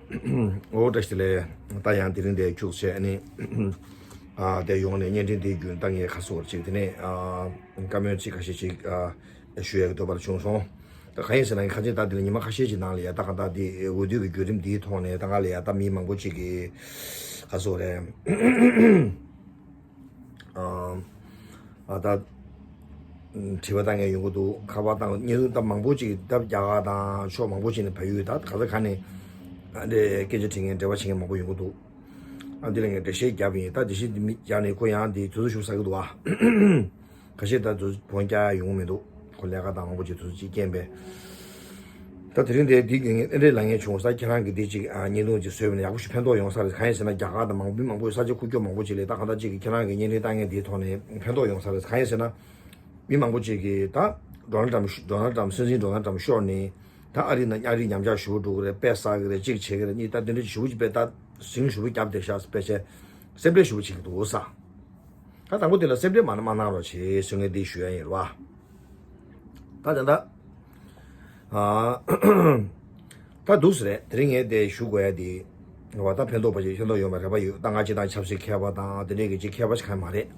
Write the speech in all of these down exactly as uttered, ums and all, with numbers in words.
འོ་བཀྲ་ཤིས་བདེ་ལེགས། ད་ཡང་དེ་རིང་འདིར་བཅུག་བྱས་ནས། ཨ་དེ་ཡོང་ནས་བརྙན་འཕྲིན་འདིའི་བརྒྱུད་ད་ངས་ཁ་སོར་ཅིག་དེ་ནས་ཨ་བཀའ་མོལ་ཅིག་ཁ་ཤས་ཅིག་ཨ་ཞུ་ཡག་གི་འདོད་པ་བྱུང་སོང་། ད་གང་ཡིན་ཟེར་ན་ཁ་ཅིག་ད་འདི་ལ་ཉི་མ་ཁ་ཤས་ཅིག་ནང་ལ་ཡ་ད་ག་ད་འདི་འོས་བསྡུ་གི་བརྒྱུད་རིམ་འདིའི་ཐོག་ནས་ད་ག་ལ་ཡ་ད་མི་མང་པོ་ཅིག་གིས་ཁ་སོར་རེད། ཨ་ཨ་ད་དྲི་བ་བཏང་མཁན་ཡོང་གི་འདུག་ཁ་པར་བཏང་བརྙན་ཐུང་ད་མང་པོ་ཅིག་ད་རྒྱ་གར་དང་ཕྱོགས་མང་པོ་ཅིག་ནས་ཕ་ཡུལ་ད་ག་ས་ག་ནས་ཨ་འདྲས་སྐད་ཆ་དྲི་མཁན་འབྲེལ་བ་བྱེད་མཁན་མང་པོ་ཡོང་གི་འདུག་ཨ་འདི་ལ་ངས་འགྲེལ་བཤད་བརྒྱབ་ཡིན། ད་འགྲེལ་བཤད་འདི་མི་བརྒྱབ་ནས་ཁོ་ཡང་འདི་དུས་ཚོད་ཤོར་ཚར་གི་འདུག་ཨ། ཁ་ཤས་ད་དུས་བོན་རྒྱག་ཡོང་མི་འདུག་ཁོ་ལས་ཀ་དང་མང་པོ་ཅིག་དུས་ཚོད་ཅིག་རྐྱེན་པས། ད་དེ་རིང་འདིར་འདི་གི་ངས་ཨེ་འདྲས་ལབ་མཁན་བྱུང་ས། ཁྱེད་རང་གིས་འདི་ཅིག་ཨ་བརྙན་ཐུང་ཅིག་བཟོས་པ་ན་ཡག་པོ་ཞིག་ཕན་ཐོགས་ཡོང་ས་རེད། གང་ཡིན་ཟེར་ན་རྒྱ་གར་དང་མང་མི་མང་པོ་ས་ཆ་ཁུག་ཀྱོག་མང་པོ་ཅིག་ལ་ད་གང་ལྟར་ཅིག་གིས་ཁྱེད་རང་གི་བརྙན་འཕྲིན་བཏང་མཁན་འདིའི་ཐོག་ནས་ཕན་ཐོགས་ཡོང་ས་རེད། གང་ཡིན་ཟེར་ན་མི་མང་པོ་ཅིག་གིས་ད་ཌོ་ནལ་ཊམ་ཌོ་ནལ་ཊམ་སྲིད་འཛིན་ཌོ་ནལ་ཊམ་ཤོར་ནས་ད་ཨ་རི་ནང་ཨ་རི་ཉམས་ཆག་ཞེ་པོ་འགྲོ་གི་རེད། དཔེ་བསགས་གི་རེད། ཅིག་བྱེད་གི་རེད། གཉིས་ད་དེ་འདྲ་ཞེ་པོ་ཅིག་དཔེ་ད་ཟིང་ཞེ་པོ་བརྒྱབ་བསྡད་ཤག་དཔེ་བྱས་སེམས་ཁྲལ་ཞེ་པོ་བྱེད་ཀྱི་འདུག་ས། ད་དང་པོ་དེ་ལ་སེམས་ཁྲལ་མ་གནང་མ་གནང་རོགས་བྱེད་ཟེར་མཁན་འདི་ཞུ་ཡ་ཡིན་རེད་བ། ད་ད་ད་ཨ་ད་འདུག་སེ་རེད། དེ་རིང་ངས་དེ་ཞུ་དགོས་ཡ་དེ་རེད་བ། ད་ཕན་ཐོགས་པ་ཞིག་ཕན་ཐོགས་ཡོད་པའི་རེ་བ་ཡོད། ད་ང་སྤྱིར་བཏང་ཆབ་སྲིད་མཁས་པ་དང་དེ་འདྲས་ཀྱི་ཅིག་མཁས་པ་ཞིག་གང་ཡང་མ་རེད།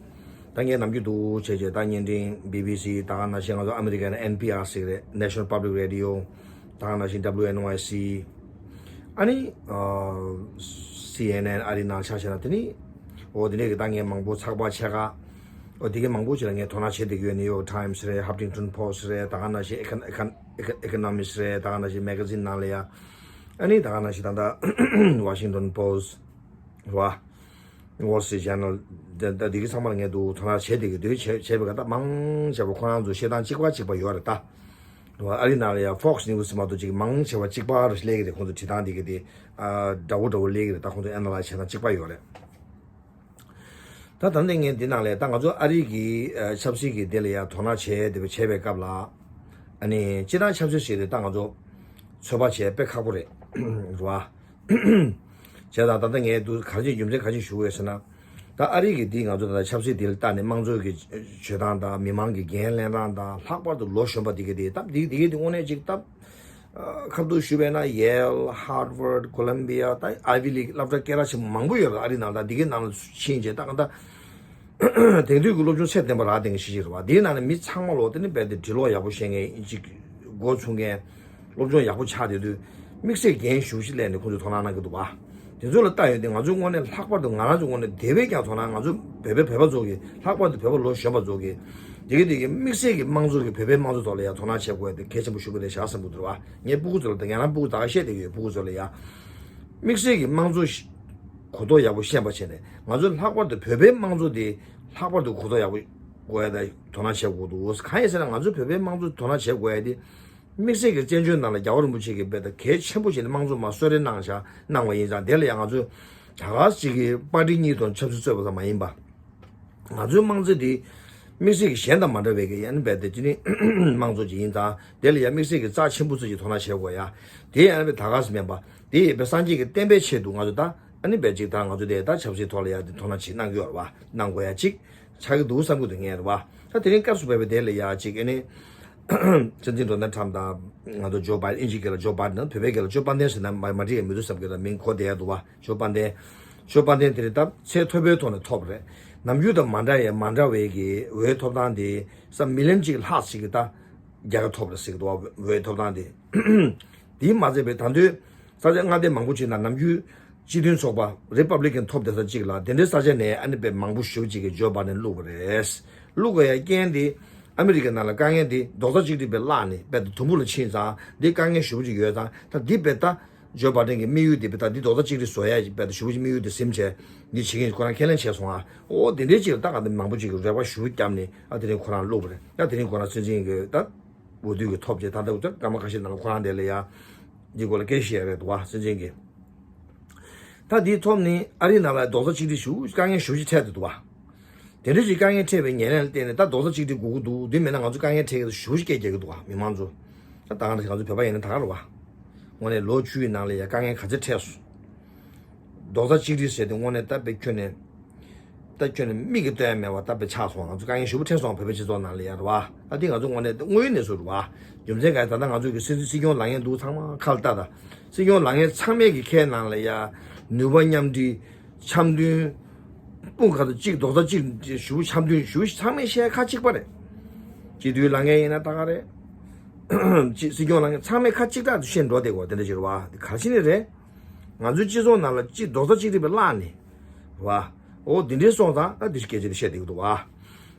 ད་ངས་ནམ་རྒྱུན་འདུག་བྱས་བྱས་ད་བརྙན་འཕྲིན་བི་བི་སི་ད་ག་ནང་བཞིན་ང་ཚོ་ཨ་མི་རི་ཀའི་ནང་ཨེན་པི་ཨར་ཟེར་གི་རེད། National Public Radio། ད་ག་ནང་བཞིན་ཌབ་ལིའུ་ཨེན་ཝའི་སི། ཨ་ནི་ཨ་སི་ཨེན་ཨེན་ཨ་རི་ནང་ཆ་བཞག་ན་དེ་ནི་འོ་དེ་འདྲས་ཀྱི་ད་ངས་མང་པོ་ཚགས་པར་ཕྱེད་ཀ་འོ་དེ་གའི་མང་པོ་ཅིག་ལ་ངས་དོ་སྣང་བྱེད་བསྡད་ཀྱི་ཡོད། New York Times་རེད། Huffington Post་རེད། ད་ག་ནང་བཞིན་Econ- Econ- Econ- Economist་རེད། ད་ག་ནང་བཞིན་Magazine་ནང་ལ་ཡ་ཨ་ནི་ད་ག་ནང་བཞིན་ད་ལྟ་Washington Post་རེད་བ། Wall Street Journal་ད་ད་འདི་གའི་ཚང་མ་ལ་ངས་འདུག་དོ་སྣང་བྱས་བསྡད་ཀྱི་འདུག་བྱས་བྱས་པའི་ཁ་ད་མང་ཆེ་བ་ཁོ་རང་ཚོ་བཤད་སྟངས་གཅིག་པ་གཅིག་པ་ཡོད་རེད་ད། ཨ་རི་ནང་ལ་ཡང་Fox News་མ་གཏོགས་ཅིག་མང་ཆེ་བ་གཅིག་པ་རེད་སླེབས་ཀྱི་རེད། ཁོང་ཚོ་བྲིས་སྟངས་དེ་ག་དེ་ཨ་འདྲ་བོ་འདྲ་བོ་སླེབས་ཀྱི་རེད། ད་ཁོང་ཚོ་ཨེ་ན་ལའི་ཛི་བྱེད་སྟངས་གཅིག་པ་ཡོད་རེད། ད་ད་ལྟ་ངས་འདི་ནང་ལ་ད་ང་ཚོ་ཨ་རི་གི་ཨ་ཆབ་སྲིད་ཀྱི་དེ་ལ་ཡང་དོ་སྣང་བྱས་དེ་བྱས་པའི་སྐབས་ལ་ཨ་ནི་སྤྱིར་བཏང་ཆབ་སྲིད་ཟེར་དེ་ད་ང་ཚོ་ཚོད་དཔག་བྱས་དཔེ་ཁག་པོ་རེད་རེད་བ། བྱས་ཙང་ད་ལྟ་ངས་འདུག་ག་རེ་རྒྱུ་མཚན་ག་རེ་ཞུ་དགོས་ཟེར་ན། ད་ཨ་རི་གི་འདི་ང་ཚོ་ད་ཆབ་སྲིད་འདི་ལ་བལྟས་ནས་དམངས་གཙོ་གི་བྱེད་སྟངས་དང་མི་མང་གི་འགན་ལེན་སྟངས་དང་ལྷག་པར་དུ་ལོ་གཞོན་པ་འདི་ག་འདི་སྟབས་འདི་འདི་ག་འདི་དངོས་གནས་ཅིག་སྟབས་ཨ་ཁ་ཐུག་ཞུས་པས་ན་Yale, Harvard, Columbia་ད་Ivy League་སློབ་གྲྭ་སྐད་གྲགས་ཆེན་པོ་མང་པོ་ཡོད་རེད། ཨ་རི་ནང་ད་འདི་གའི་ནང་ལ་ཕྱིན་རྗེས་ད་ག་ད་དེང་དུས་ཀྱི་སློབ་སྦྱོང་ཚད་ལྡན་པ་རག་བསྡད་མཁན་ཞིག་ཞིག་རེད་བ། འདིའི་ནང་ནས་མི་ཚང་མ་ལོ་དེ་ནི་རྦད་དེ་འབྲི་ཀློག་ཡག་པོ་ཤེས་མཁན་ཅིག་འགོ་ཚུགས་མཁན། སློབ་སྦྱོང་ཡག་པོ་ཆགས་བསྡད་དུས་དམིགས་བསལ་འགན་ཞུ་ཞིག་ལེན་ནས་ཁོང་ཚོས་དོ་སྣང་གནང་གི་འདུག་བ། དེ་ཚོ་ལ་ལྟ་ཡོང་དུས་ང་ཚོའི་དངོས་གནས་ལྷག་པར་དུ་ང་རང་ཚོའི་དངོས་གནས་དེ་བས་ཀྱང་དོ་སྣང་ང་ཚོ་བོད་པའི་བོད་པ་ཚོ་གི་ལྷག་པར་དུ་བོད་པ་ལོ་གཞོན་པ་ཚོ་གི་དེ་གི་དེ་གི་དམིགས་བསལ་གྱི་དམངས་གཙོ་གི་བོད་པའི་དམངས་གཙོ་ཐོག་ལ་ཡང་དོ་སྣང་བྱེད་དགོས་དེ་གལ་ཆེན་པོ་ཞུ་གི་རེད་བཞག་བསམ་གི་འདུག་བ། ངས་སྤུ་གུ་ཚོ་ལ་དང་ང་རང་སྤུ་གུ་ད་ག་བཤད་བསྡད་ཀྱི་ཡོད། སྤུ་གུ་ཚོ་ལ་ཡ་དམིགས་བསལ་གྱི་དམངས་གཙོ་ཞིག་གོ་རྟོགས་ཡག་པོ་ཤེས་པ་བྱས་ནས་ང་ཚོ་ལྷག་པར་དུ་བོད་པའི་དམངས་གཙོ་དེ་ལྷག་པར་དུ་གོ་རྟོགས་ཡག་པོ་དགོས་ཡ་དང་དོ་སྣང་བྱེད་དགོས་འདུག་གང་ཡིན་ཟེར་ན་ང་ཚོ་བོད་པའི་དམངས་གཙོ་དོ་སྣང་བྱེད་དགོས་ཡ་དེ། དམིགས་བསལ་གྱི་བཙན་བྱོལ་ནང་ལ་རྒྱལ་བ་རིན་པོ་ཆེ་གིས་རྦད་དེ་གལ་ཆེན་པོ་བྱས་ནས་དམངས་གཙོ་མར་གསོལ་རས་གནང་བཞག་གནང་བ་ཡིན་ཙང་དེ་ལ་ཡང་ང་ཚོས་ད་ག་ཟེ་གཅིག་གི་པར་ཊི་གཉིས་དང་ཆབ་སྲིད་རྩོད་པ་ཙམ་མ་ཡིན་པ། ང་ཚོའི་དམངས་གཙོ་འདི་དམིགས་བསལ་གྱི་གཞན་དང་མ་འདྲ་བའི་གི་ཡང་རྦད་དེ་ཅི་ནི་དམངས་གཙོ་ཅིག་ཡིན་ཙང་དེ་ལ་ཡང་དམིགས་བསལ་གྱི་རྩ་ཆེན་པོ་ཚོས་ཀྱི་དོ་སྣང་བྱེད་དགོས་ཡ། དེ་ཡང་རྦད་ད་ག་ཟེ་མིན་པ་དེ་ཡི་རྦད་སངས་རྒྱས་ཀྱི་བསྟན་པའི་ཆེད་དུ་ང་ཚོ་ད་ཨ་ནི་རྦད་ཅིག་ད་ང་ཚོ་དེ་ད་ཆབ་སྲིད་ཐོག་ལ་ཡ་དེ་དོ་སྣང་ཅིག་གནང་གི་ཡོད་རེད་བ། གནང་དགོས་ཡ་ཅིག་ཆགས་ཀྱི་འདུག་བསམ་གྱི་འདུག་ངས་རེད་བ། ད་དེ་རིང་སྐབས་སུ་བབས་པའི་དེ་ལ་ཡ་ཅིག་ཨ་ནི། སྲིད་འཛིན་ཌོ་ནལ་ཊམ་དང་ང་ཚོ་ཇོ་བྷའི་ཨིན་ཇིའི་སྐད་ལ་ཇོ་བྷའི་ཌེན། བོད་པའི་སྐད་ལ་ཇོ་པཱ་ལྡན་ཟེར་ན་མ་མ་འགྲིག་ཡ་མི་འདུག་བསམ་གྱི་རེད། མིང་གོ་བདེ་ཡ་འདུག་བ། ཇོ་པཱ་ལྡན། ཇོ་པཱ་ལྡན་དེ་རིང་ད་ཚད་མཐོ་པོའི་ཐོག་ནས་ཐོབ་རེད། ནམ་རྒྱུན་དང་མ་འདྲ་ཡ་མ་འདྲ་བའི་གི་འོས་ཐོབ་ཐང་དེ་ས་མི་ལི་ཡོན་གཅིག་ལྷག་ཅིག་གི་ད་རྒྱལ་ཁ་ཐོབ་རེད་ཟེར་གི་འདུག་བ། འོས་ཐོབ་ཐང་དེ། དེའི་མ་ཚད་པའི་ད་དུང་ས་ཆ་མངའ་སྡེ་མང་པོ་ཅིག་ན་ནམ་རྒྱུན་སྤྱི་མཐུན་ཚོགས་པ་རི་པབ་ལི་ཀན་ཐོབ་བསྡད་ས་ཅིག་ལ་དེ་འདྲའི་ས་ཆ་ནས་ཨ་ནི་དཔེ་མང་པོ་ཞེ་པོ་ཅིག་གིས་ཇོ་བྷའི་ཌེན་བླུགས་པ་རེད། བླུགས་པ་ཡ་རྐྱེན་དེ་ཨ་མི་རི་ཀའི་ནང་ལ་དཀའ་ངལ་དེ་རྡོག་རྩ་གཅིག་སྒྲིལ་དཔེ་བརླག་ནས་དཔེ་ད་དུམ་བུ་ལ་ཕྱིན་ཙང་འདི་དཀའ་ངལ་ཞེ་པོ་ཅིག་ཡོད་ཙང་ད་འདི་དཔེ་ད་ཇོ་བྷའི་ཌེན་གྱི་དམིགས་ཡུལ་དེ་དཔེ་ད་འདི་རྡོག་རྩ་གཅིག་སྒྲིལ་བཟོ་ཡ་དཔེ་ད་ཞེ་པོ་ཅིག་དམིགས་ཡུལ་དེ་ཟིན་བྱས་འདི་བྱེད་མཁན་ཁོ་རང་ཁས་ལེན་བྱས་སོང་ཨ། ཨོ་དེ་འདྲའི་ཅིག་ལ་ད་ག་དེ་མང་པོ་ཅིག་གིས་རེ་བ་ཞེ་པོ་བརྒྱབ་ནས་ཨ་དེ་རིང་ཁོ་རང་བླུགས་པ་རེད། ད་དེ་རིང་ཁོ་རང་སྲིད་འཛིན་གྱི་ད། འོས་བསྡུ་གི་ཐོབ་རྗེས་ད་ལྟ་སྐར་མ་ཁ་ཤས་ནང་ལ་ཁོ་རང་དེ་ལ་ཡ་འདི་སྐོར་ལ་སྐད་ཆ་བཤད་རེད་འདུག་བ། སྲིད་འཛིན་གྱིས། ད་འདི་ཐོབ་ནས་ཨ་རིའི་ནང་ལ་རྡོག་རྩ་གཅིག་སྒྲིལ་ཞུ་དཀའ་ངལ་ཞེ་པོ་ཅིག་འཕྲད་བསྡད་འདུག་བ། དེ་འདྲ་ཅིག་དཀའ་ངལ་འཕྲད་པའི་ཉེར་ལེན་ལ་བརྟེན་ནས་ད་རྡོག་རྩ་གཅིག་སྒྲིལ་དགོས་ཀྱི་འདུག་འདི་མེད་ན་ང་ཚོ་དཀའ་ངལ་འཕྲད་ཀྱི་རེད་ཞེ་པོ་ཅིག་སྐད་རྒྱག་གི་འདུག་བ་མི་མང་ཚོ། ད་ད་ག་ང་ཚོ་བོད་པ་ཡིན་ན་ད་ག་རེད་བ། དངོས་གནས་ལོ་བཅུའི་ནང་ལ་ཡ་དཀའ་ངལ་ག་ཚོད་འཕྲད་སོང་། རྡོག་རྩ་གཅིག་སྒྲིལ་ཟེར་དེ་དངོས་གནས་ད་དཔེ་ཁྱོན་ནས། ད་ཁྱོད་ནི་མིག་གིས་ལྟོས་ཡ་མེད་པ་ད་དཔེ་ཆགས་སོང་། ང་ཚོ་དཀའ་ངལ་ཞེ་པོ་འཕྲད་སོང་། བོད་པའི་སྤྱི་ཚོགས་ནང་ལ་ཡ་རེད་བ། ད་འདི་ང་ཚོ་དངོས་གནས་དངོས་ཡོད་གནས་ཚུལ་རེད་བ། རྒྱུ་མཚན་ག་རེ། ད་ལྟ་ང་ཚོ་གི་སྲིད་སྲིད་སྐྱོང་ལངས་མཁན་འདུག་ཚང་མ་ཁ་ལ་ལྟ། ད་སྲིད་སྐྱོང་ལངས་མཁན་ཚང་མས་ཀྱི་ཁའི་ནང་ལ་ཡ་ནུས་པ་མཉམ་འབྲེལ། འཆམ་མཐུན། དཔུང་ཁ་ཚོ་གཅིག་རྡོག་རྩ་གཅིག་ཞུ་འཆམ་མཐུན་ཞུ་ཚང་མས་བཤད་ཁ་གཅིག་པ་རེད། སྤྱི་འཐུས་ལངས་མཁན་ཡིན་ན་ད་ག་རེད། སྲིད་སྐྱོང་ལངས་མཁན་ཚང་མས་ཁ་གཅིག་ཐག་ཏུ་བཤད་འགྲོ་བསྡད་དགོས་དེ་འདྲ་ཞིག་རེད་བ། ག་རེ་བྱས་ནས་རེད། ང་ཚོའི་སྤྱི་ཚོགས་ནང་ལ་གཅིག་རྡོག་རྩ་གཅིག་སྒྲིལ་བའི་བརླག་ནས། རེད་བ། འོ་འདི་འདྲའི་སོང་ཙང་ད་འདི་སྐད་ཆ་འདི་བཤད་བསྡད་ཀྱི་འདུག་བ། བྱས་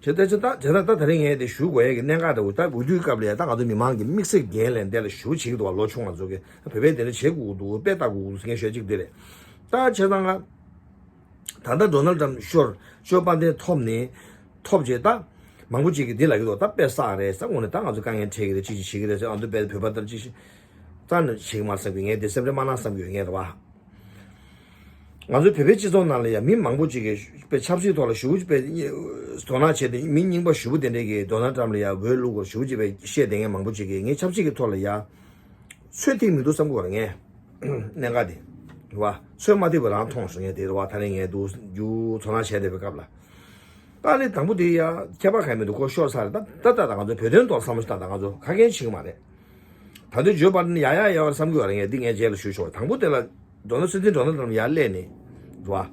ཙང་ད་བྱས་ཙང་ད་ད་རིང་ངས་དེ་ཞུ་དགོས་ཡས་ཀྱི་གནད་འགག་འདྲ་བོ། ད་འོས་བསྡུའི་སྐབས་ལ་ཡ་ད་ང་ཚོ་མི་མང་གི་དམིགས་བསལ་འགན་ལེན་དེ་ལ་ཞུ་བྱེད་ཀྱི་འདུག་བ། ལོ་ཆུང་བ་ཚོ་གིས་བོད་པས་དེ་འདྲ་བྱེད་དགོས་ཀྱི་འདུག་དཔེ་ལྟ་དགོས་ཀྱི་འདུག་ཟེར་མཁན་ཤོད་ཅིག་འདི་རེད། ད་བྱས་ཙང་ང་ད་ལྟ་ཌོ་ནལ་ཊམ་ཤོར་ཤོར་དཔལ་ལྡན་ཐོབ་ནས་ཐོབ་རྗེས་ད་མང་པོ་ཅིག་གིས་འདི་ལབ་ཀྱི་འདུག་ད་དཔེ་བསགས་རེད་ས། དངོས་གནས་ད་ང་ཚོ་དཀའ་ངལ་འཕྲད་ཀྱི་རེད། ཅི་ཅི་བྱེད་ཀྱི་རེད་ཟེར། ཨ་མདོ་དཔེ་བོད་པ་ལྟར་ཅི་ཞིག་རྩ་ནས་བྱེད་ཀྱི་མ་རེད་བསམ་གྱི། ངས་དེ་སེམས་ཁྲལ་མ་གནང་བསམ་གྱི་ཡོད། ངས་རེད་བ། ང་ཚོའི་བོད་པའི་སྤྱི་ཚོགས་ནང་ལ་ཡང་མི་མང་པོ་ཅིག་གིས་དཔེ་ཆབ་སྲིད་ཐོག་ལ་ཞེ་པོ་ཅིག་དཔེ་དོ་སྣང་བྱས་ཏེ། མི་རྙིང་པ་ཞེ་པོ་དེ་འདྲས་ཀྱིས་ཌོ་ནལ་ཊམ་ལ་ཡང་འོས་བླུག་དགོས་ཞེ་པོ་ཅིག་དཔེ་བཤད་བསྡད་མཁན་མང་པོ་ཅིག་གིས་ངས་ཆབ་སྲིད་ཀྱི་ཐོག་ལ་ཡང་ཚོད་ཐིག་མི་འདུག་བསམ་གྱི་ཡོད་རེད། ངས་གནད་འགག་དེ་རེད་བ། ཚོད་མ་ཐིག་པ་རང་མཐོང་སོང་། ངས་དེ་རེད་བ། ད་རེས་ངས་འདུག་རྒྱུ་ཚོར་སྣང་བྱས་བསྡད་པའི་སྐབས་ལ། ད་ནི་དང་པོ་དེ་ཡ་ཁྱད་པར་གང་མི་འདུག་ཁོ་ཤོར་ཚར་རེད། ད་ད་ད་ད་ང་ཚོ་བོད་དོན་ཐོག་བསམ་བློ་ཞིག་བཏང་། ད་ང་ཚོ་ག་གེ་བྱེད་ཀྱི་མ་རེད། ད་དུང་ཇོ་བྷའི་ཌེན་ཡ་ཡ་ཡ་བར་བསམ་གྱི་ཡོད་རེད། ངས་འདི་ངས་རྗེས་ལ་ཞུ་ཆོག་དང་པོ་དེ་ལ་ཌོ་ནལ་སྲིད་འཛིན་ཌོ་ནལ་ཊམ་ཡར་སླེབས་ནས་རེད་བ།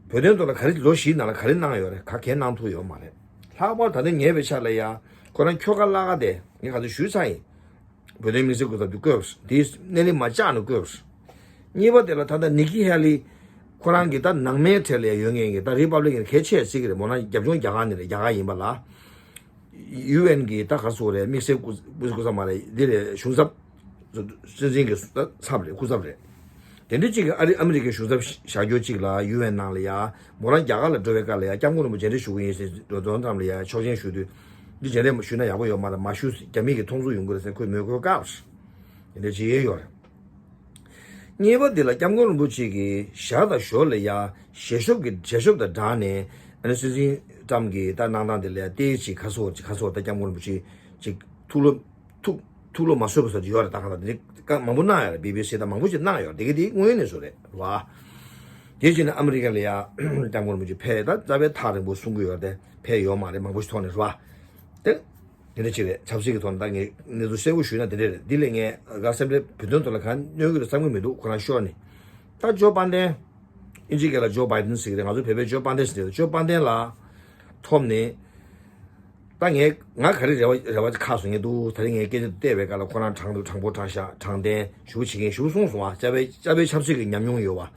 བོད་དོན་ཐོག་ལ་ག་རེ་ལོ་བཞིའི་ནང་ལ་ག་རེ་གནང་ཡོད་རེད། ག་གེ་གནང་ཐུབ་ཡོད་མ་རེད། ལྷག་པར་ད་ལྟ་ཉེ་བའི་ཆར་ལ་ཡ་ཁོ་རང་ཁྱོ་ག་བླ་ག་དེ་ངས་ག་ཚོད་ཞུས་ཚར་ཡིན། བོད་དོན་དམིགས་བསལ་སྐུ་ཚབ་དེ་བསྐོས། དེའི་སྣེ་ལེན་མ་བཅག་ནས་བསྐོས། གཉིས་པ་དེ་ལ་ད་ལྟ་ནིག་ཀི་ཧེ་ལི། ཁོ་རང་གི་ད་ནང་མའི་གྲས་ལ་ཡ་ཡོད་མཁན་གྱི་ད་རི་པབ་ལིག་གན་གལ་ཆེ་ཟེར་གྱི་རེད། མོ་རང་རྒྱབ་ལྗོངས་རྒྱ་གར་ནས་རེད། རྒྱ་གར་ཡིན་པ་ལ། ཡུ་ཨེན་གྱི་ད་ག་རེ་ཟེར་དགོས་རེད། དམིགས་བསལ་སྐུ་སྐུ་སྐུ་ཚབ་མ་རེད། འདི་རེད། གཞུང་ཚབ། སྲིད་འཛིན་གྱི་ཚབ་རེད། སྐུ་ཚབ་རེད། དེ་འདྲ་གཅིག་གི་ཨ་རི་ཨ་མི་རི་ཀའི་གཞུང་ཚབ་བཞག་རྒྱུ་གཅིག་ལ་ཡུ་ཨེན་ནང་ལ་ཡ། མོ་རང་རྒྱ་གར་ལ་འགྲོ་བའི་སྐབས་ལ་ཡ་སྐྱབས་མགོན་རིན་པོ་ཆེ་མཇལ་འཕྲད་ཞུ་གི་ཡིན་ཟེར། ཌོ་ནལ་ཊམ་ལ་ཡ་ཆོག་མཆན་ཞུ་དུས། འདི་མཇལ་འཕྲད་ཞུས་ན་ཡག་པོ་ཡོད་མ་རེད། མ་ཞུས། རྒྱ་མི་གིས་མཐོང་ཚུལ་ཡོང་གི་རེད་ཟེར་ཁོས་མོས་གུས་བཀག་དེ་འདྲ་བྱེད་ཡས་ཡོད་རེད། གཉིས་པ་འདི་ལ་སྐྱབས་མགོན་རིན་པོ་ཆེ་གིས་ཞར་དང་ཞོར་ལ་ཡ་ཞལ་ཤོབ་ཀྱི་ཞལ་ཤོབ་དང་སྦྲགས་ནས་ཨ་ནི་སྲིད་འཛིན་ཊམ་གྱི་ད་གནང་སྟངས་དེ་ལ་ཡ་ཏོག་ཙམ་ག་རེ་ཟེར་དགོས་རེད། ད་སྐྱབས་མགོན་རིན་པོ་ཆེ་ཅིག་ཐུགས་བློ་ཐུགས་ཐུགས་བློ་མ་བཟོད་པ་བཟོ་གི་ཡོད་རེད། ད་གང་ལྟར་དེ་འདྲ་མང་པོ་གནང་ཡོད་རེད། བི་བི་སི་དང་མང་པོ་ཞིག་གནང་ཡོད་རེད། དེ་ག་དེ་དངོས་ཡོད་གནས་ཚུལ་རེད་བ། དེ་བྱས་ནས་ཨ་མི་རི་ཀ་ལ་ཡ་སྐྱབས་མགོན་རིན་པོ་ཆེ་ཕེབས། ད་རྩ་བའི་ཐག་རིང་པོ་གསུང་གི་ཡོད་རེད། དེ་ཕེབས་ཡོད་མ་རེད། མང་པོ་ཞིག་ཐོག་ནས་རེད་བ། དེ། དེ་འདྲ་ཅིག་རེད། ཆབ་སྲིད་ཀྱི་ཐོག་ནས་ད་ངས་གནས་ཚུལ་གསལ་པོ་ཞུས་ན་དེ་འདྲ་རེད། འདི་ལས་ངས་ག་སེམས་ཁྲལ་བོད་དོན་ཐོག་ལ་གང་གནོད་ཀྱི་རེད་བསམ་གྱི་མི་འདུག་ཁོ་རང་ཤོར་ནས། ད་ཇོ་དཔལ་ལྡན། ཨིན་ཇི་སྐད་ལ་ཇོ་བྷའི་ཌེན་ཟེར་གྱི་རེད། ང་ཚོ་བོད་པས་ཇོ་དཔལ་ལྡན་ཟེར་གྱི་རེད། ཇོ་དཔལ་ལྡན་ལགས་ཐོབ་ནས། ད་ངས་ང་ག་རེ་རེ་བ་རེ་བ་ཁ་སོང་ངས་འདུག་ད་རེས་ངས་སྐད་ཆ་བལྟས་པའི་སྐབས་ལ་ཁོ་རང་དྲང་དུ་དྲང་པོ་དྲང་བཞག་དྲང་བདེན་ཞེ་པོ་བྱེད་མཁན་ཞེ་པོ་གསུངས་སོང་བ། སྐྱབས་པའི་སྐྱབས་པའི་ཆབ་སྲིད་ཀྱི་ཉམས་མྱོང་ཡོད་བ།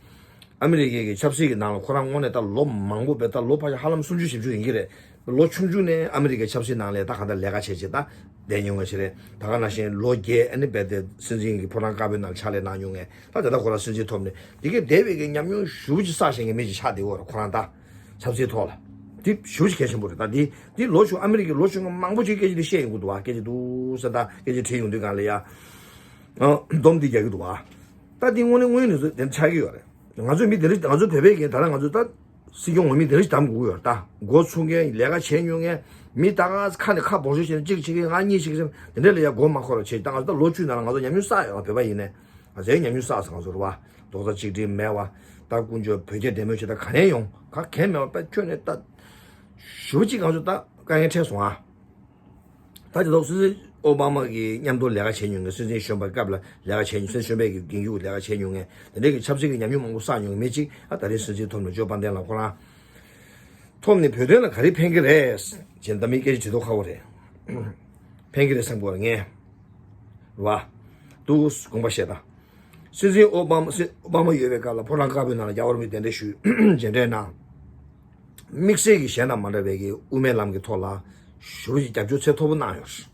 ཨ་མི་རི་ཀའི་གི་ཆབ་སྲིད་ཀྱི་ནང་ལ་ཁོ་རང་དངོས་གནས་ད་ལོ་མང་པོ་བས། ད་ལོ་ཕལ་ཆེར་ཧ་ལམ་སུམ་ཅུ་བཞི་བཅུ་ཡིན་གྱི་རེད། ལོ་ཆུང་ཆུང་ནས་ཨ་མི་རི་ཀའི་ཆབ་སྲིད་ནང་ལ་ད་གང་ལྟར་ལས་ཀ་བྱས་བྱས་ད་བསྡད་མྱོང་མཁན་ཞིག་རེད། ད་ག་ནང་བཞིན་ལོ་བརྒྱད་ཨ་ནི་རྦད་དེ་སྲིད་འཛིན་གྱི་ཕོ་བྲང་དཀར་པོའི་ནང་ཕྱག་ལས་གནང་མྱོང་མཁན། ད་དེ་ལྟར་ཁོ་རང་སྲིད་འཛིན་ཐོབ་ནས་དེ་གའི་འདས་པའི་གི་ཉམས་མྱོང་ཞེ་པོ་ཅིག་བསགས་བཞག་མཁན་མི་ཅིག་ཆགས་བསྡད་ཡོད་རེད། ཁོ་རང་ད་ཆབ་སྲིད་ཐོག་ལ་དེ་ཞེ་པོ་ཅིག་གལ་ཆེན་པོ་རེད། ད་དེ་དེ་ལོ་ཆུང་ཨ་མི་རི་ཀའི་ལོ་ཆུང་མང་པོ་ཅིག་སྐད་ཆ་དེ་བཤད་ཡོང་གི་འདུག་བ། སྐད་ཆ་འདུག་ཟེར། ད་སྐད་ཆ་དྲིས་ཡོང་དུས་སྒང་ལ་ཡ་སྡོམ་དེ་རྒྱག་གི་འདུག་བ། ད་དེ་དངོས་གནས་དངོས་ཡོད་གནས་ཚུལ་དེ་ཆགས་ཀྱི་ཡོད་རེད། ང་ཚོས་མི་དེ་འདྲ། ང་ཚོ་བོད་པའི་གི་ད་ལྟ་ང་ཚོ་ད་སྲིད་སྐྱོང་འོས་མི་དེ་འདྲ་ཞིག་གདམ་དགོས་ཀྱི་ཡོད་རེད། ད་འགོ་ཚུགས་མཁན། ལས་ཀ་བྱས་མྱོང་མཁན། མི་ད་ག་ཁ་ནས་ཁ་འབོར་ཤོག་བྱས་ནས་གཅིག་བྱེད་མཁན། ང་གཉིས་བྱེད་མཁན་དེ་འདྲ་ལ་ཡ་མགོ་མ་འཁོར་བ་བྱེད། ད་ང་ཚོ་ད་ལོ་བཅུའི་ནང་ལ་ང་ཚོ་ཉམས་མྱོང་བསགས་ཡོད། བོད་པ་ཡིན་ནའི་ང་ཚོ་ཉམས་མྱོང་བསགས་སོང་། ང་ཚོ་རེད་བ། རྡོག་རྩ་གཅིག་སྒྲིལ་མེད་བ། ད་དཀོན་མཆོག་བོད་རྒྱ་འབྲེལ་མོལ་བྱེད་ད་ག་ནས་ཡོང་། ག་གེ་མེད་བ། དཔེ་ཁྱོན་ནས་ད་ཞེ་པོ་ཅིག་ང་ཚོ་ད་དཀའ་ངལ་འཕྲད་སོང་ཨ། ད་དེ་ཐོག་སྲིད་འཛིན་ཨོ་བྷ་མ་གི་མཉམ་དུ་ལས་ཀ་བྱས་མྱོང་མཁན། སྲིད་འཛིན་གཞོན་པའི་སྐབས་ལ་ལས་ཀ་བྱས་མྱོང་། སྲིད་འཛིན་གཞོན་པའི་གི་འགན་ཁུར་ལས་ཀ་བྱས་མྱོང་མཁན། དེ་འདྲའི་གི་ཆབ་སྲིད་ཀྱི་ཉམས་མྱོང་མང་པོ་བསགས་མྱོང་མཁན་མི་གཅིག་ཨ། ད་རེས་སྲིད་འཛིན་ཐོབ་ནས་ཇོ་བྷའི་ཌེན་ལགས་ཁོ་རང་ཐོབ་ནས་བོད་དོན་ལ་ག་རེ་ཕན་གྱི་རེད་ཅེས་ད་མི་སྐད་ཆ་དྲི་དོ་ཁག་པོ་རེད། ཕན་གྱི་རེད་བསམ་གྱི་ཡོད་རེད་ངས། རེད་བ། འདུག་དགོངས་པ་བཞེས་དང་། སྲིད་འཛིན་ཨོ་བྷ་མ་སྲིད་ཨོ་བྷ་མ་ཡོད་པའི་སྐབས་ལ་ཕོ་བྲང་དཀར་པོའི་ནང་ལ་རྒྱལ་བ་རིན་པོ་ཆེ་གདན་འདྲེན་ཞུས། མཇལ་འཕྲད་གནང་། དམིགས་བསལ་གྱི་གཞན་དང་མ་འདྲ་བའི་གི་དབུ་མའི་ལམ་གྱི་ཐོག་ལ་ཞེ་པོ་ཅིག་རྒྱབ་སྐྱོར་ཚད་མཐོ་པོ་གནང་ཡོད་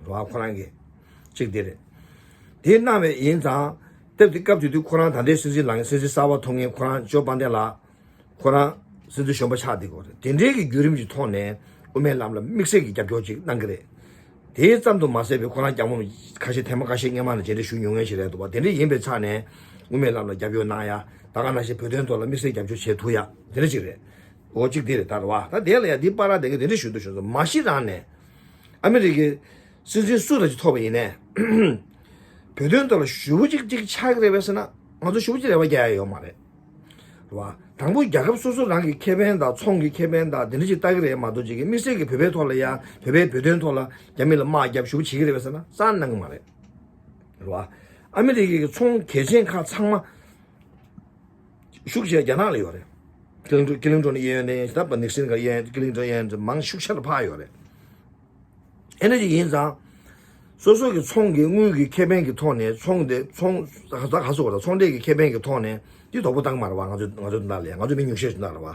རེད་བ། ཁོ་རང་གིས་གཅིག་དེ་རེད། དེ་གནང་བ་ཡིན་ཙང་སྟབས་དེ་སྐབས་དེ་དུས་ཁོ་རང་ད་ལྟའི་སྲིད་འཛིན་ལངས་མཁན། སྲིད་འཛིན་གསར་པ་ཐོབ་མཁན་ཁོ་རང་ཇོ་བྷའི་ཌེན་ལགས་ཁོ་རང་སྲིད་འཛིན་གཞོན་པ་ཆགས་བསྡད་ཀྱི་ཡོད་རེད། དེ་འདྲའི་གི་བརྒྱུད་རིམ་གྱི་ཐོག་ནས་དབུ་མའི་ལམ་ལ་དམིགས་བསལ་གྱི་རྒྱབ་སྐྱོར་ཅིག་གནང་གི་རེད། དེ་ཙམ་དུ་མ་ཟད་པའི་ཁོ་རང་རྒྱ་མོ་ཁ་ཤས་ཐེངས་མ་ཁ་ཤས་སྔོན་མ་ནས་མཇལ་འཕྲད་ཞུས་མྱོང་མཁན་ཞིག་རེད་འདུག་བ། དེ་འདྲ་ཡིན་པའི་ཆ་ནས་དབུ་མའི་ལམ་ལ་རྒྱབ་སྐྱོར་གནང་ཡ། ད་ག་ནང་བཞིན་བོད་དོན་ཐོག་ལ་དམིགས་བསལ་རྒྱབ་སྐྱོར་བྱེད་ཐུབ་ཡ་དེ་འདྲ་ཅིག་རེད། འོ་གཅིག་དེ་རེད་ད། རེད་བ། ད་དེ་ལ་ཡ་འདི་པར་ར་དེ་གི་དེ་འདྲ་ཞུ་འདུག་ཞུ་སོང་། མ་གཞི་རང་ནས་ཨ་མི་རི་ཀའི་སྲིད་འཛིན་སུ་ར་ཅིག་ཐོབ་པ་ཡིན་ནའི་བོད་དོན་ཐོག་ལ་ཞེ་པོ་ཅིག་ཅིག་ཆགས་ཀྱི་རེད་པས་ཟེར་ན་ང་ཚོ་ཞེ་པོ་ཅིག་རེ་བ་རྒྱག་ཡ་ཡོད་མ་རེད། རེད་བ། དང་པོ་རྒྱལ་ཁབ་སོ་སོ་རང་གི་ཁེ་ཕན་དང་ཚོང་གི་ཁེ་ཕན་དང་དེ་འདྲ་ཅིག་ལྟ་གི་རེད་མ་གཏོགས་ཅིག་གི་དམིགས་བསལ་གྱི་བོད་པའི་ཐོག་ལ་ཡ་བོད་པའི་བོད་དོན་ཐོག་ལ་རྒྱ་མི་ལ་དམག་རྒྱབ་ཞུ་བྱེད་ཀྱི་རེད་པས་ཟེར་ན་རྩ་གནང་གི་མ་རེད། རེད་བ། ཨ་མི་རི་ཀའི་ཚོང་གལ་ཆེན་ཁག་ཚང་མ་ཤུགས་ཆེ་རྒྱ་ནག་ལ་ཡོད་རེད། ཀི་ལིན་ཀི་ལིན་ཀྲོན་གཡས་གཡོན་ནས་ད་པ་ནིག་སིན་ག་གཡས་ཀི་ལིན་ཀྲོན་གཡས་གཡོན་མང་ཤུགས་ཆེ་རུ་འཕར་ཡོད་རེད། ཨེ་འདྲ་ཅིག་ཡིན་ཙང་། སོ་སོ་གི་ཚོང་གི་དངུལ་གྱི་ཁེ་ཕན་གྱི་ཐོག་ནས་ཚོང་དེ་ཚོང་ད་ག་ཟེར་བ་ད་ཚོང་འབྲེལ་གྱི་ཁེ་ཕན་གྱི་ཐོག་ནས་དེ་དོགས་པ་བཏང་མ་རེད་བ། ང་ཚོ་ང་ཚོ་འདི་ལ་ལས་ང་ཚོ་མི་ཉུང་ཤས་ཤིག་འདི་ལ་རེད་བ།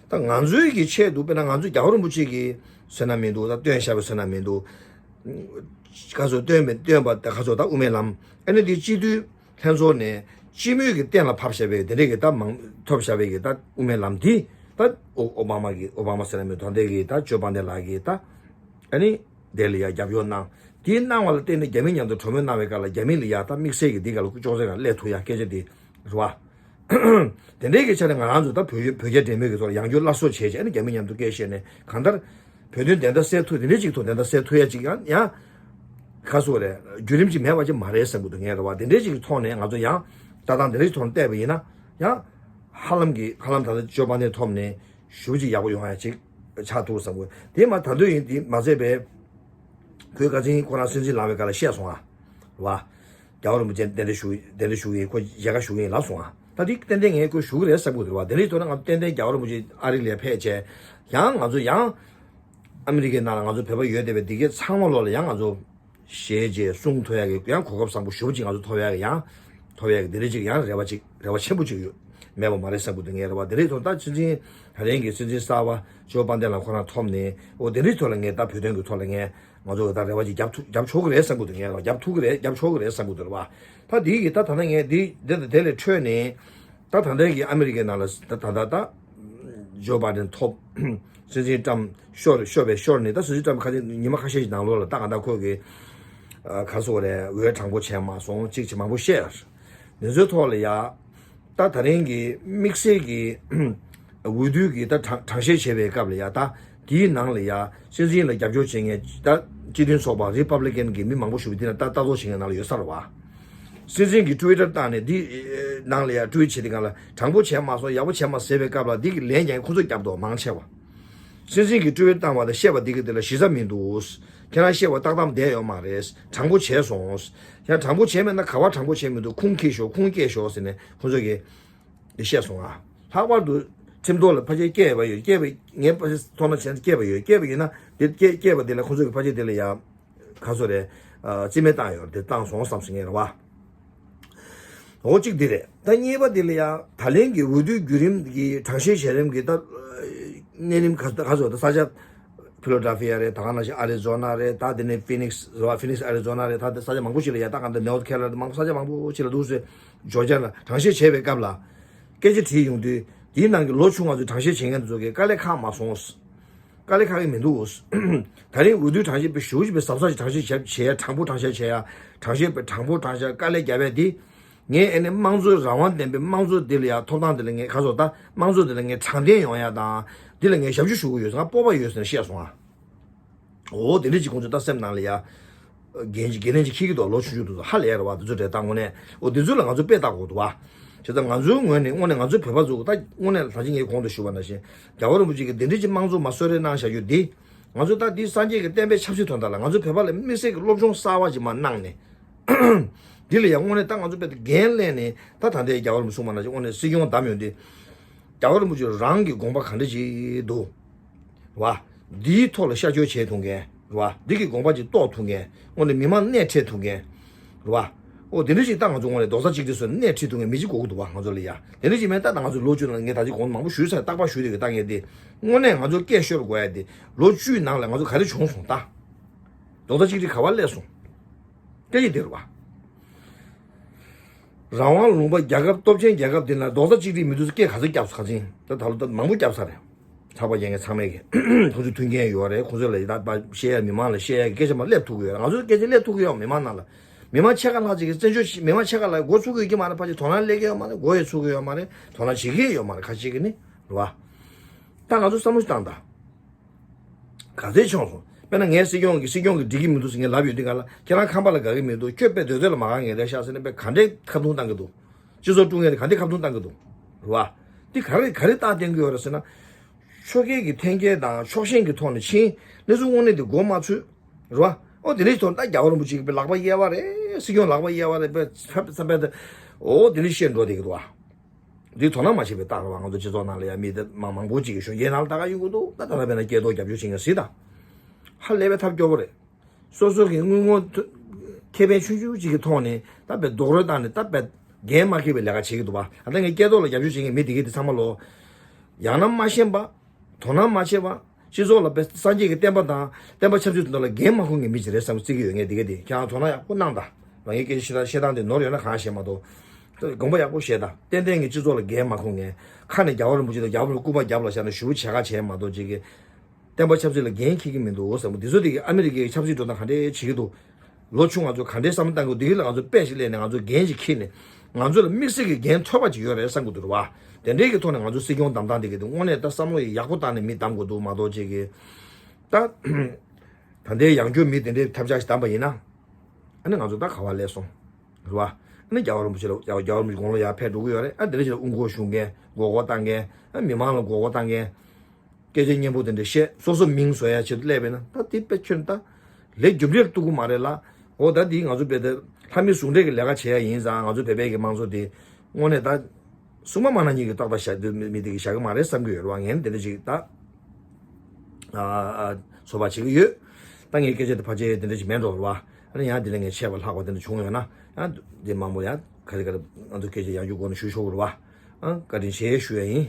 ད་ང་ཚོའི་གི་ཆེད་དུ་དཔེར་ན་ང་ཚོ་རྒྱལ་བ་རིན་པོ་ཆེ་གི་བསོད་ནམས་མི་འདུག་ད་སྟོན་ཤར་བའི་བསོད་ནམས་མི་འདུག་ག་ཚོད་སྟོན་པའི་སྟོན་པ་ད་ག་ཚོད་ད་དབུ་མའི་ལམ་ཨེ་ནི་དེ་སྤྱི་འཐུས། ལྷན་ཚོགས་ནས་སྤྱི་མོས་ཀྱི་གཏན་ལ་ཕབ་བཞག་པའི་དེ་འདྲས་ཀྱི་ད་མང་ཐོབ་བཞག་པའི་གི་ད་དབུ་མའི་ལམ་འདི་ད་ཨོ་ཨོ་བྷ་མ་གི་ཨོ་བྷ་མ་ཟེར་ན་མི་དོན་ལྡན་གི་ད་ཇོ་བྷ་དན་ལགས་ཀྱི་ད་ཨ་ནི་དེ་ལ་ཡ་རྒྱབ་སྐྱོར་གནང་། དེའི་གནང་བ་ལ་བརྟེན་ནས་རྒྱ་མི་མཉམ་དུ་གྲོས་མོལ་གནང་བའི་སྐབས་ལ་རྒྱ་མི་ལ་ཡ་ད་དམིགས་བསལ་གྱི་འདི་ག་ལ་ཅོག་ཙེ་ག་སླེབས་ཐུབ་ཡ་སྐད་ཆ་འདི་རེད་བ། དེ་འདྲའི་གི་ཆ་ནས་ང་རང་ཚོ་ད་བོད་བོད་རྒྱ་འབྲེལ་མོལ་གི་ཐོག་ལ་ཡང་བསྐྱར་སླར་གསོ་བྱས་བྱས་ནས་རྒྱ་མི་མཉམ་དུ་སྐད་བཤད་ནས་གང་ལྟར་བོད་དོན་བདེན་མཐའ་གསལ་ཐུབ་དེ་འདྲའི་ཅིག་ཐོག་བདེན་མཐའ་གསལ་ཐུབ་ཡ་ཅིག་ཡང་ཡང་། ག་སོ་རེད། བརྒྱུད་རིམ་ཅིག་མེད་པ་ཅིག་མ་རེད་བསམ་གི་འདུག་ངས་རེད་བ། དེ་འདྲའི་ཅིག་གི་ཐོག་ནས་ང་ཚོ་ཡང་ལྟ་སྟངས་དེ་འདྲའི་ཐོག་ནས་བལྟས་པ་ཡིན་ན་ཡང་ཧ་ལམ་གྱི་ཧ་ལམ་ད་ལྟ་ཇོ་བྷ་དན་ཐོབ་ནས་ཞུ་ཅིག་ཡག་པོ་ཡོང་ཡ་ཅིག་ཆགས་ཐུབ་བསམ་གི། དེ་མ་ད་དུས་ཡིན་དེ་མ་ཚད་པའི་ཁོའི་ཁ་ཚིག་ཁོ་རང་སྲིད་འཛིན་ལངས་པའི་སྐབས་ལ་བཤད་སོང་ཨ། རེད་བ། རྒྱལ་བ་རིན་པོ་ཆེ་གདན་འདྲེན་ཞུ་གདན་འདྲེན་ཞུ་གི་ཡིན། ཁོ་མཇལ་ཁ་ཞུ་གི་ཡིན་ལབ་སོང་ཨ། ད་དེ་ཏན་ཏན་ངས་ཁོས་ཞུ་གི་རེད་བསམ་གི་འདུག་རེད་བ། དེ་འདྲའི་ཐོག་ནས་ང་ཚོ་ཏན་ཏན་རྒྱལ་བ་རིན་པོ་ཆེ་ཨ་རི་ལ་ཕེབས་བྱས་ཡང་ང་ཚོ་ཡང་ཨ་མི་རི་ཀའི་ནང་ལ་ང་ཚོ་བོད་པ་ཡོད་བསྡད་པའི་འདི་གའི་ཚང་མ་ལོག་ལ་ཡང་ང་ཚོ་ཞལ་མཇལ་གསུང་ཐོས་ཡ་གི་ཡང་གོ་སྐབས་བཟང་པོ་ཞེ་པོ་ཅིག་ང་ཚོ་ཐོབ་ཡ་གི་ཡང་ཐོབ་ཡ་གི་དེ་འདྲ་ཅིག་ཡང་རེ་བ་ཅིག་རེ་བ་ཆེན་པོ་ཅིག་ཡོད་མེད་པ་མ་རེད་བསམ་གི་འདུག་ངས་རེ་བ་དེ་འདྲའི་ཐོག་ད་སྲིད་འཛིན་ད་རིང་གི་སྲིད་འཛིན་གསར་པ་ཇོ་བྷ་དན་ལགས་ཁོ་རང་ཐོབ་ནས་འོ་དེ་འདྲའི་ཐོག་ལ་ངས་ད་བོད་དོན་གི་ཐོག་ལ་ངས་ང་ཚོ་གི་ད་རེ་བ་ཅིག་རྒྱབ་ཐུབ་རྒྱབ་ཆོག་གི་རེད་བསམ་གི་འདུག་ངས་རེ་བ་རྒྱབ་ཐུབ་གི་རེད་རྒྱབ་ཆོག་གི་རེད་བསམ་གི་འདུག་རེད་བ། ད་དེའི་གི་ད་ད་ལྟ་ངས་དེ་དེ་དེ་ལས་འཕྲོས་ནས་ད་ད་ལྟའི་གི་ཨ་མི་རི་ཀའི་ནང་ལ་ད་ད་ད་ད། ཇོ་བྷ་དན་ཐོབ། སྲིད་འཛིན་ཏྲམ་ཤོར་ཤོར་བའི་ཤོར་ནས་ད་སྲིད་འཛིན་ཏྲམ་ཁ་ཤས་ཉི་མ་ཁ་ཤས་ཤིག་ནང་ལོགས་ལ་ད་ག་ད་ཁོ་གི་ཨ་ག་སོ་རེད་འོས་དྲང་པོ་བྱས་མ་སོང་གཅིག་བྱས་མང་པོ་བཤད། འདི་ཚོའི་ཐོག་ལ་ཡ། ད་ད་རིང་གི་དམིགས་བསལ་གྱི་འོས་བསྡུ་གི་ད་དྲང་དྲང་བཤེར་བྱས་པའི་སྐབས་ལ་ཡ་ད་དེའི་ནང་ལ་ཡ་སྲིད་འཛིན་ལ་རྒྱབ་སྐྱོར་བྱེད་མཁན་ད་སྤྱི་མཐུན་ཚོགས་པ་རི་པབ་ལི་ཀན་གི་མི་མང་པོ་ཞིག་དེ་ན་ད་ལྟ་རྟོག་བྱེད་མཁན་ནང་ལ་ཡོད་ས་རེད་བ། སྲིད་འཛིན་གྱིས་ཊི་ཝི་ཊར་བཏང་ནས་འདི་ནང་ལ་ཡང་ཊི་ཝིཊ་བྱེད་དེ་གང་ལ་དྲང་པོ་བྱས་མ་སོང་ཡག་པོ་བྱས་མ་ཟེར་བའི་སྐབས་ལ་འདི་གི་ལན་ཀྱང་ཁོ་ཚོས་བརྒྱབ་འདུག་མང་ཆེ་བ། སྲིད་འཛིན་གྱིས་ཊི་ཝིཊ་བཏང་བ་དང་བཤད་པ་འདི་གི་དེ་ལ་གཞི་རྩ་མི་འདུག་ཁྱེད་རང་བཤད་པ་ཏག་ཏག་བསྡད་ཡོད་མ་རེད། དྲང་པོ་བྱས་སོང་། ཡང་དྲང་པོ་བྱས་མེད་ན་ག་བ་དྲང་པོ་བྱས་མི་འདུག་ཁུངས་འཁྱེར་ཤོག་ཁུངས་སྐྱེལ་ཤོག་ཟེར་ནས་ཁོ་ཚོ་གིས་འདི་བཤད་སོང་ཨ། ལྷག་པར་དུ་ཁྲིམས་ཐོག་ལ་ཕལ་ཆེར་སྐྱེས་པ་ཡོད་སྐྱེས་པ་ངའི་ཕལ་ཆེར་མཐོང་ན་བྱས་ན་སྐྱེས་པ་ཡོད་སྐྱེས་པ་ཡིན་ན་དེ་སྐྱེས་སྐྱེས་པ་དེ་ལ་ཁོ་ཚོ་གིས་ཕལ་ཆེར་དེ་ལ་ཡང་། ག་ཚོད་རེད། ཨ་རྩིས་མེད་བཏང་ཡོད་རེད་དེ་བཏང་སོང་བསམ་སོང་ངས་རེད་བ། འོ་གཅིག་འདི་རེད། ད་གཉིས་པ་འདི་ལ་ཡང་ད་ལན་གྱི་འོས་བསྡུའི་བརྒྱུད་རིམ་གྱི་དྲང་བཤེར་བྱེད་རིམ་གྱི་ད་གནས་རིམ་ག་ག་ཚོད་ད་ས་ཆ་ཕི་ལོ་ཌེལ་ཕི་ཡ་རེད། ད་ག་ནང་བཞིན་ཨ་རི་ཛོ་ན་རེད། ད་དེ་ནས་ཕི་ནིག་སི་རེད་བ། ཕི་ནིག་སི་ཨ་རི་ཛོ་ན་རེད། ད་དེ་ས་ཆ་མང་པོ་ཞིག་ལ་ཡང་ད་ག་འདི་ནོར་ཐ་ཁེ་རོ་ལ་ཡ་ན་མང་པོ་ས་ཆ་མང་པོ་ཞིག་ལ་འདུག་སེ་ཇོར་ཇ་ལ་དྲང་བཤེར་བྱས་པའི་སྐབས་ལ་སྐད་ཆ་དྲིས་ཡོང་དུས་དེའི་ནང་གི་ལོ་ཆུང་བ་ཚོས་དྲང་བཤེར་བྱེད་མཁན་དེ་ཚོ་གིས་དཀའ་ལས་ཁག་མ་སོང་། དཀའ་ལས་ཁག་གི་མི་འདུག་ད་རིང་འོས་བསྡུ་དྲང་བཤེར་པའི་ཞུ་བཞིན་པའི་གཟབ་གཟབ་ཅིག་དྲང་བཤེར་བྱས་བྱས་ཡ་དྲང་པོ་དྲང་བཤེར་བྱས་ཡ་དྲང་བཤེར་པའི་དྲང་པོ་དྲང་བཤེར་དཀའ་ལས་རྒྱབ་ཡ་འདི། ངས་ཨ་ནི་དམངས་གཙོའི་རང་དབང་ལྡན་པའི་དམངས་གཙོ་འདི་ལ་ཡ་ཐོབ་ཐང་འདི་ལ་ངས་ག་ཚོད་ད་དམངས་གཙོ་འདི་ལ་ངས་དྲང་བདེན་ཡོང་ཡ་དང་འདི་ལ་ངས་ཞབས་ཞུ་ཞུ་གི་ཡོད་ང་སྤོབས་པ་ཡོད་ཟེར་ནས་བཤད་སོང་ཨ། འོ་དེ་འདྲ་ཅིག་ཁོང་ཚོས་ད་སེམས་ནང་ལ་ཡ། འགན་ཅིག་འགན་ལེན་ཅིག་འཁྱེར་གྱི་འདུག་ལོ་ཆུང་ཆུང་དུ་ཧ་ལས་རེད་བ་དེ་ཚོ་རེད་ད་དངོས་གནས་འོ་དེ་ཚོ་ལ་ང་ཚོ་དཔེ་བལྟ་དགོས་འདུག་བ། བྱས་ཙང་ང་ཚོའི་ངོས་ནས་དངོས་གནས་ང་ཚོའི་བོད་པ་ཚོ་ད་དངོས་གནས་ད་ཅི་ངས་གོང་དུ་ཞུས་པ་ནང་བཞིན་རྒྱལ་བ་རིན་པོ་ཆེ་གིས་དེ་འདྲ་ཅིག་དམངས་གཙོ་མ་གསོལ་རས་གནང་བཞག་རྒྱུ་འདི། ང་ཚོ་ད་འདི་སངས་རྒྱས་ཀྱི་བསྟན་པའི་ཆབ་སྲིད་དོན་དག་ལ་ང་ཚོ་བོད་པ་ལ་དམིགས་བསལ་གྱི་སློབ་སྦྱོང་གསར་བ་ཅིག་མར་གནང་ནས། འདི་ལ་ཡང་དངོས་གནས་ད་ང་ཚོ་དཔེ་འགན་ལེན་ནས་ད་ད་ལྟའི་རྒྱལ་བ་རིན་པོ་ཆེ་གསུངས་པ་ནང་བཞིན་དངོས་གནས་སྲིད་སྐྱོང་བདམས་ཡོང་དུས། རྒྱལ་བ་རིན་པོ་ཆེ་རང་གི་དགོངས་པ་ག་འདྲ་ཅིག་འདུག་རེད་བ། འདིའི་ཐོག་ལ་ཤར་བསྐྱོད་བྱེད་ཐུབ་མཁན། རེད་བ། འདི་གི་དགོངས་པ་ཅིག་རྟོགས་ཐུབ་མཁན། དངོས་གནས་མི་མང་སྣེ་ཁྲིད་ཐུབ་མཁན། རེད་བ། ཨོ་དེ་འདྲ་ཅིག་ད་ང་ཚོ་དངོས་གནས་རྡོག་རྩ་གཅིག་སྒྲིལ་བཟོས་ནས་སྣེ་ཁྲིད་ཐུབ་མཁན་མི་གཅིག་དགོས་ཀྱི་འདུག་བ་ང་ཚོ་ལ་ཡ། དེ་འདྲ་ཅིག་མེད་ད་ད་ང་ཚོ་ལོ་བཅུ་ནང་ངས་ད་ཅིག་གོང་མང་པོ་ཞུས་ཚར་རྟག་པར་ཞུས་དེ་གི་ད་ངས་དེ། དངོས་གནས་ང་ཚོ་སྐད་ཤོར་དགོས་ཡ་དེ། ལོ་བཅུའི་ནང་ལ་ང་ཚོ་ག་རེ་བྱུང་སོང་ད། རྡོག་རྩ་གཅིག་སྒྲིལ་ག་བ་སླེབས་སོང་། སྐད་ཡིག་དེ་རེད་བ། རང་དབང་ལུང་པ་རྒྱལ་ཁབ་སྟོབས་ཆེན་རྒྱལ་ཁབ་འདི་ན་རྡོག་རྩ་གཅིག་སྒྲིལ་མི་འདུག་ཟེར་སྐད་ག་ཚོད་བརྒྱབ་སོང་ཁ་ཚིག་ད་ད་ལོ་ད་མང་པོ་བརྒྱབ་ས་རེད། ཚགས་པར་རྒྱག་མཁན་ཚང་མས་ཀྱི། ཁོང་ཚོས་མཐུན་རྐྱེན་ཡོད་རེད། ཁོང་ཚོས་ལ་ཡི་དྭགས་པ་བཤད་ཡ་མི་མང་ལ་བཤད་ཡ་གི་སྐད་ཆ་མ་སླེབས་ཐུབ་ཀྱི་ཡོད་རེད། ང་ཚོས་སྐད་ཆ་སླེབས་ཐུབ་ཀྱི་ཡོད་མི་མང་ནང་ལ། མི་མང་ཕྱེད་ཀ་ལྷག་ཅིག་གིས་བཙན་བྱོལ་མི་མང་ཕྱེད་ཀ་ལ་མགོ་ཚུགས་ཀྱི་ཡོད་ཀྱི་མ་རེད། ཕལ་ཆེར་དོ་སྣང་སླེབས་ཀྱི་ཡོད་མ་རེད། མགོ་ཡང་ཚུགས་ཀྱི་ཡོད་མ་རེད། དོ་སྣང་བྱེད་ཀྱི་ཡོད་མ་རེད། ཁ་ཅིག་གིས་ནི་རེད་བ། ད་ང་ཚོ་བསམ་བློ་ཞིག་བཏང་དང་། ག་ཚོད་བྱུང་སོང་། དཔེར་ན་ངས་སྲིད་སྐྱོང་གི་སྲིད་སྐྱོང་གི་འགྲིག་གི་མི་འདུག་ཟེར་ངས་ལབ་ཡོད་དུས་ག་ལ་ཁྱེད་རང་ཁམས་པ་ལ་དགའ་གི་མི་འདུག་ཁྱོད་དཔེ་སྡོད་སྡོད་ལ་མ་དགའ་ངེས་རེད་ཤག་ཟེར་ནས་དཔེ་ག་འདྲའི་ཁ་རྡུང་བཏང་གི་འདུག་སྤྱི་ཚོགས་དཀྲུག་མཁན་དེ་ག་འདྲའི་ཁ་རྡུང་བཏང་གི་འདུག་རེད་བ། དེ་ག་རེ་ག་རེ་རྟགས་བསྟན་གྱི་ཡོད་རེད་ཟེར་ན། ཆོལ་ཁའི་གི་འཐེན་འཁྱེར་དང་ཕྱོགས་ཞེན་གྱི་ཐོག་ནས་ཕྱིན། གནས་ཚུལ་དངོས་གནས་དེ་མགོ་མ་ཚོས། རེད་བ། ཨོ་དེ་འདྲའི་ཐོག་ད་རྒྱལ་བ་རིན་པོ་ཆེ་གི་ལག་པ་གཡས་པ་རེད། སྲིད་སྐྱོང་ལག་པ་གཡས་པ་རེད། བས་ཚབ་ཚབ་པས་ད། ཨོ་དེ་འདྲའི་བཤད་འགྲོ་བསྡད་ཀྱི་འདུག་བ། འདི་དོ་སྣང་མ་བྱེད་པའི་རྟགས་རེད་བ། ང་ཚོ་སྤྱི་ཚོགས་ནང་ལ་ཡ་མི་དེ་མང་མང་པོ་ཅིག་གིས་གཞོན་སྐྱེས་ནང་ལ་ད་ག་ཡོང་གི་འདུག་ད་ད་ལྟ་བས་ན་སྐད་ཐོག་རྒྱབ་སྐྱོར་བྱེད་མཁན་གཟིགས་དང་། ཧ་ལས་པའི་ཐབས་སྐྱོ་པོ་རེད། སོ་སོ་གི་དངུལ་ངོ་ཐོ་ཁེ་ཕན་ཆུང་ཆུང་ཅིག་གི་ཐོག་ནས་ད་བས་རྡོག་རོལ་བཏང་ནས་ད་བས་འགན་མ་འཁྱེར་བའི་ལས་ཀ་བྱེད་ཀྱི་འདུག་བ། ད་ལྟ་ངས་སྐད་ཐོག་ལ་རྒྱབ་སྐྱོར་བྱེད་མཁན་མི་དེ་གས་དེ་ཚང་མ་ལོ། ཡང་ན་མ་ཤེས་པ། དོ་སྣང་མ་བྱེད་པ། སྤྱི་ཚོགས་ལ་བས་སངས་རྒྱས་ཀྱི་བསྟན་པ་དང་བསྟན་པ་ཆབ་སྲིད་དོན་དག་ལ་འགན་མ་འཁུར་མཁན་མི་ཅིག་རེད་བསམ་བརྩི་གི་ཡོད། ངས་དེ་གས་དེ་ཁྱེད་རང་དོ་སྣང་ཡག་པོ་གནང་དང་། རང་གི་སྐད་ཆ་བཤད་སྟངས་དེ་ནོར་ཡོད་ན་གང་བཤད་མ་གཏོགས། དགོངས་པ་ཡག་པོ་བཞེས་དང་། ཏན་ཏན་གྱི་སྤྱི་ཚོགས་ལ་འགན་མ་འཁུར་མཁན། ཁ་ནས་རྒྱལ་བ་རིན་པོ་ཆེ་དང་རྒྱལ་བ་རིན་པོ་ཆེ་སྐུ་པར་རྒྱབ་ལ་བཞག་ནས་ཞུ་བྱེད་ཁ་བྱས་མ་གཏོགས་ཅིག་གི། བསྟན་པ་ཆབ་སྲིད་ལ་འགན་འཁྱེར་གྱི་མི་འདུག་བསམ་གི། འདི་ཚོ་དེ་གི་ཨ་མི་རི་ཀའི་ཆབ་སྲིད་འགྲོ་སྟངས་ག་འདྲས་བྱེད་ཀྱི་འདུག་ལོ་ཆུང་ང་ཚོ་ག་འདྲས་བསམ་བློ་བཏང་གི་འདུག་དེ་ལ་ང་ཚོ་དཔེ་ཞིག་ལེན་ནས་ང་ཚོ་འགན་ཞིག་འཁྱེར་ནས། ང་ཚོ་ལ་དམིགས་བསལ་གྱི་འགན་ཐོབ་པ་ཅིག་ཡོད་རེད་བསམ་གི་འདུག་རེད་བ། དེ་འདྲས་ཀྱི་ཐོག་ནས་ང་ཚོ་སྲིད་སྐྱོང་བདམས་སྟངས་དེ་གི་དེ་དངོས་གནས་ད་བསམ་བློ་ཡག་པོ་བཏང་ནས་མི་བདམས་དགོས་འདུག་མ་གཏོགས་ཅིག་གི། ད། ད་ལྟའི་ཡང་བསྐྱར་མི་དེ་འདྲའི་ཐབས་ཆག་ཞིག་བདམས་པ་ཡིན་ན། ཨ་ནི་ང་ཚོ་ད་ག་བ་ལས་སོང་། རེད་བ། ཨ་ནི་རྒྱལ་བ་རིན་པོ་ཆེ་ལ་རྒྱལ་བ་རིན་པོ་ཆེ་དགུང་ལོ་ཡར་ཕེབས་འགྲོ་གི་ཡོད་རེད། ཨ་དེ་འདྲ་ཞིག་ལ་དབུ་འགོག་ཞུ་མཁན། མགོ་སྐོར་བཏང་མཁན། ཨ་མི་མང་ལ་མགོ་སྐོར་བཏང་མཁན། སྐད་ཆ་སྙན་པོ་དེ་འདྲ་བཤད། སོ་སོ་མིང་བཟོ་ཡ་ཆེད་དུ་སླེབས་པས་ན་ད་དེ་དཔེ་ཁྱོན་ད། ལས་རྒྱུ་འབྲས་ལ་གཏུག་གི་མ་རེད་ལ། འོ་ད་དེ་ང་ཚོ་བོད་དེ་ལྷ་མི་ཟུང་འབྲེལ་གྱི་ལས་ཀ་བྱེད་ཡ་ཡིན་ཙང་། ང་ཚོ་བོད་པའི་གི་དམངས་གཙོ་དེ་དངོས་གནས་ད། སྲུང་མ་མ་ན་ཉིད་ཀྱི་ཏག་ཏག་བཞག་དུས་མི་མི་དེ་གི་བཞག་གི་མ་རེད་བསམ་གི་ཡོད་རེད་བ། ངས་དེ་འདྲ་ཅིག་ད། ཨ་ཨ། ཚོད་དཔག་བྱེད་ཀྱི་ཡོད། ད་ངའི་སྐད་ཆ་དེ་ཕལ་ཆེར་དེ་འདྲ་ཅིག་མེད་འགྲོ་རེད་བ། ཨ་ནི་ཡང་དེ་ལས་ངས་ཆད་པ་ལྷག་པ་དེ་འདྲ་བྱུང་ཡོད་ན་ཡང་དེ་མང་པོ་ཡང་ག་རེ་ག་རེ་ང་ཚོ་སྐད་ཆ་ཡང་རྒྱུ་སྒོ་ནས་ཞུ་ཆོག་གི་རེད་བ། ཨ་བཀའ་དྲིན་ཆེ་ཞུ་ཡ་ཡིན།